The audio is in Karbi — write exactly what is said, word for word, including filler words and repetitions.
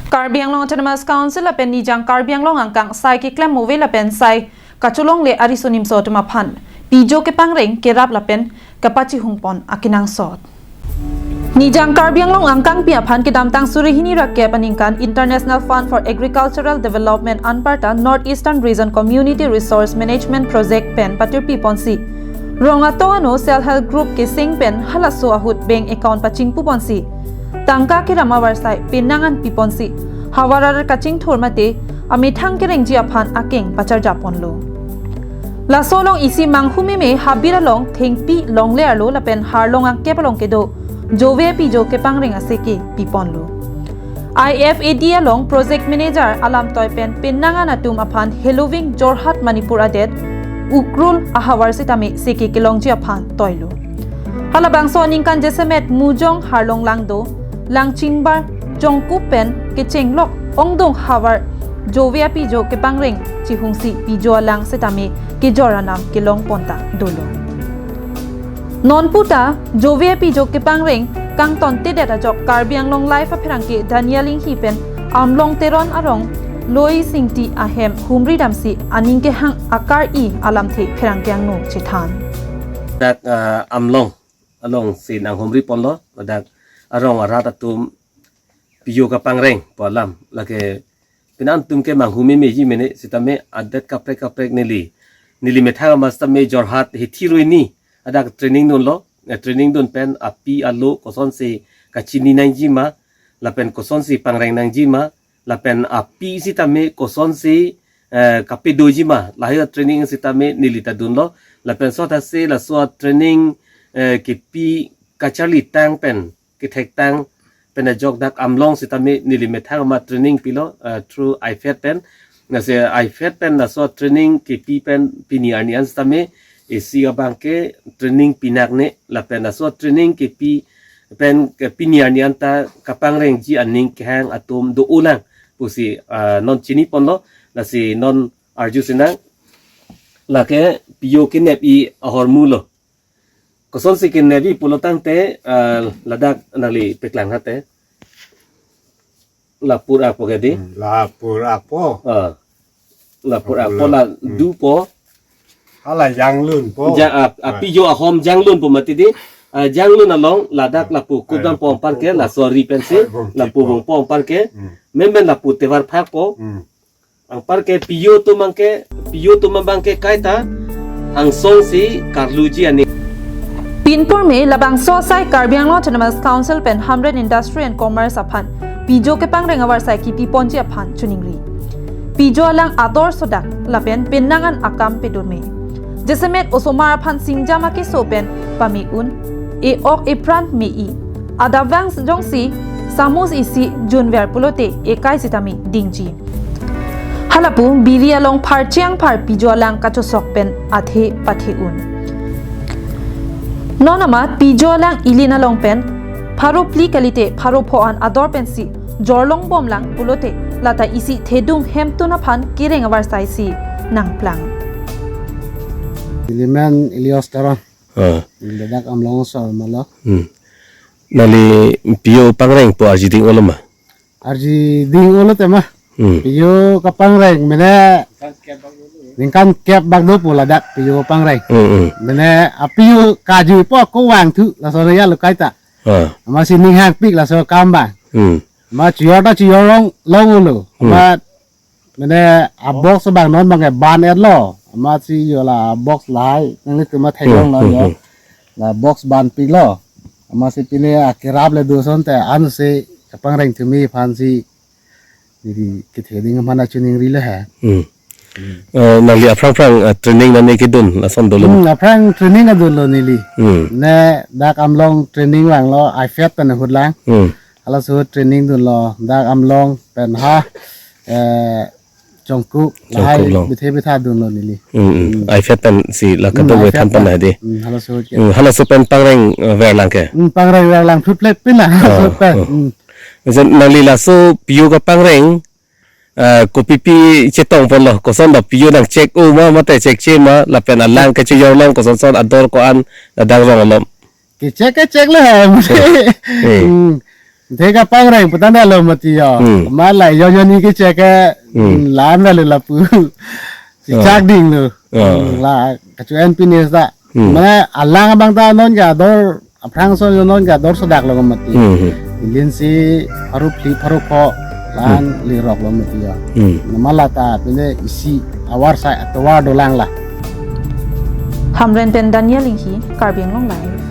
Karbi Anglong Autonomous Council lapen Nijang Karbi Anglong angkang sai keklem ove lapen sai kacholongle ariso nimso atum aphan pijo kepangreng kerap lapen kapachihungpon akenangsot. Nijang Karbi Anglong angkangpi aphan kedamtang suri hini ra kep aningkan International Fund for Agricultural Development anparta North Eastern Region Community Resource Management Project pen patirpiponsi, rong ato ano Self Help Group keseng pen halaso ahut bank account pachingpuponsi, tangka keram avarsai penang an piponsi, havar arat kachingthur mate amethang kerengji aphan akeng pacharjaponlo. Laso along isi Manghumeme habit along thengpi longle arlo lapen harlong angkep along kedo jove apijo kepangreng aseke piponlo. I F A D along project manager alamtoi pen penang an atum aphan Heloving Jorhat Manipur adet Ukhrul ahavar sitame seke kelongji aphan toilo. Halabangso aningkan jasemet Mujong harlong langdo, Langchingbar, Jongkup pen kechenglok ongdung havar jove apijo kepangreng chihungsi pijo alang sitame kejor anam kelongponta dolo. Non puta jove apijo kepangreng kangtontedet ajok Karbi Anglong Live apherangke Daniel Inghi pen Amlong Teron arong Loi Singti ahem humri damsi aning kehang akar-i alamthe pherangke angno chethan. Dak, ah, Amlong alongsi nanghumriponlo, ladak arong arat atum pijo kepangreng pu alam, lake penang atum ke Manghumeme ji mene sitame adet kaprek kaprek neli, neli methang ama sitame Jorhat hithi ruini adak training dunlo, eh, training dun pen api alo kosonsi kachini nangji ma, lapen kosonsi pangreng nangji ma, lapen api sitame kosonsi, eh, kapedoji ma, lahai training sitame neli ta dunlo, lapen sotasi laso training, eh, kepi kacharlitang pen kethektang pen ajok dak Amlong sitame neli methang ama training pilo, eh, through IFAD pen. Lasi IFAD pen laso training kepi pen pini arni an sitame isi abang ke training pinakne lapen laso training kepi pen ke pini arni an ta kapangrengji aning kehang atum do-olang pusi, ah, non chiniponlo, lasi non arju sinang, lake pijo kenep-i ahormu lo. Kosonsi kenep-i pulo tangte, ah, ladak nangli paklang hate. Lapur akpo ke di? Hmm, lapur akpo. Ah. Lapur akpo la, hmm, dupo. Hala janglunpo. Ja, ah, ah, pijo ahom janglunpo mati di. Ah, janglun along ladak lapu kudam po ampar ke, laso ri pensi, lapu bung po ampar ke. Hmm. Memen lapu tevar phak po. Hmm. Ampar ke pijo atum abang ke, pijo atum abang ke kaita angsong si karluji aning. Pinpur me labangso asai Karbi Anglong Autonomous Council pen Hamren Industry and Commerce aphan pijo kepangreng avarsai kipiponji aphan choningri. Pijo alang ador sodak lapen penang an akam pedun me. Jasemet osomar aphan singjam akeso pen pame un, e-ok epran me-i. Adap vang jongsi samus isi junver pulote ekai sitame dingji. Halapu biri along pharchi angphar pijo alang kachosok pen athe pathe un. Non amat pijo alang ilin along pen pharo phli kalite pharo pho an ador pensi jorlongbomlang pulote lata isi thedung hemtun aphan kereng avarsai si nangplang. Ilimen Elias Teron. Ah. Ladak Amlong asor ma lo. Hmm. Nangli pijo pangrengpo arji ding-olo ma? Arji ding-olo tema. Hmm. Pijo kapangreng mene ningkan kep bak dopo ladak pijo kapangreng. Hmm, hmm. Mene apijo kajupo ako vangthu laso ya lo kaita. Ah. Amatsi ning hangpik laso akam abang. Hmm. Ma chijor ta chijorlong longlo. Hmm. Ma mene abox abang non abang ke ban-etlo. Amatsi jo la box lahai nanglitum ma theklonglo jo. Hmm, hmm. La box banpiklo. Amatsi pine akerap le do asonte ansi kapangreng thumi aphansi neli kethe ding aphan choningri le ha. Hmm. Eh, nangli aphrang phrang, eh, training nangli kedun lason dolo. Hmm, aphrang training adunlo neli. Hmm. Ne dak Amlong training vanglo, IFAD pen ahut lang. Hmm. Halaso training dunlo, dak Amlong pen ha, eh, Jongkup, Jongkup lahai long. Bithe bitha dunlo neli. Hmm, hmm. Hmm. IFAD pensi la, hmm, kadokave IFAD than pen pen. Lahai di. Hmm, halaso ke. Hmm, halaso pen pangreng, eh, verlang ke? Hmm, pangreng verlang phutplet pin la, ah, halaso pen. Ah. Hmm. Jen nangli laso pijo kapangreng, eh, kopipi chetongponlo, koson do pijo nang check-o ma, mate check-che ma, lapen alang kachijorlong kosonson ador ko-an, eh, dang rong alom. Ke check, ke check le ha. Eh. Hmm. Theka pangreng putang dalo mati ya. Hmm. Mala yo yo ni ke cheke Hmm. lan dalo lapu. Ah. Chak ding lo. Ah. Hmm, la kachu N P ni sa. Hmm. Mane alang abang ta non ke ador aphrang so non ke ador sodak lo mati. Hmm. Ilinsi harup li harup ho lan Hmm. lirok lo mati ya. Hmm. Namala ta pine isi awar sa atovar dolang la. Hamren pen Daniel Inghi, Karbi Anglong Live.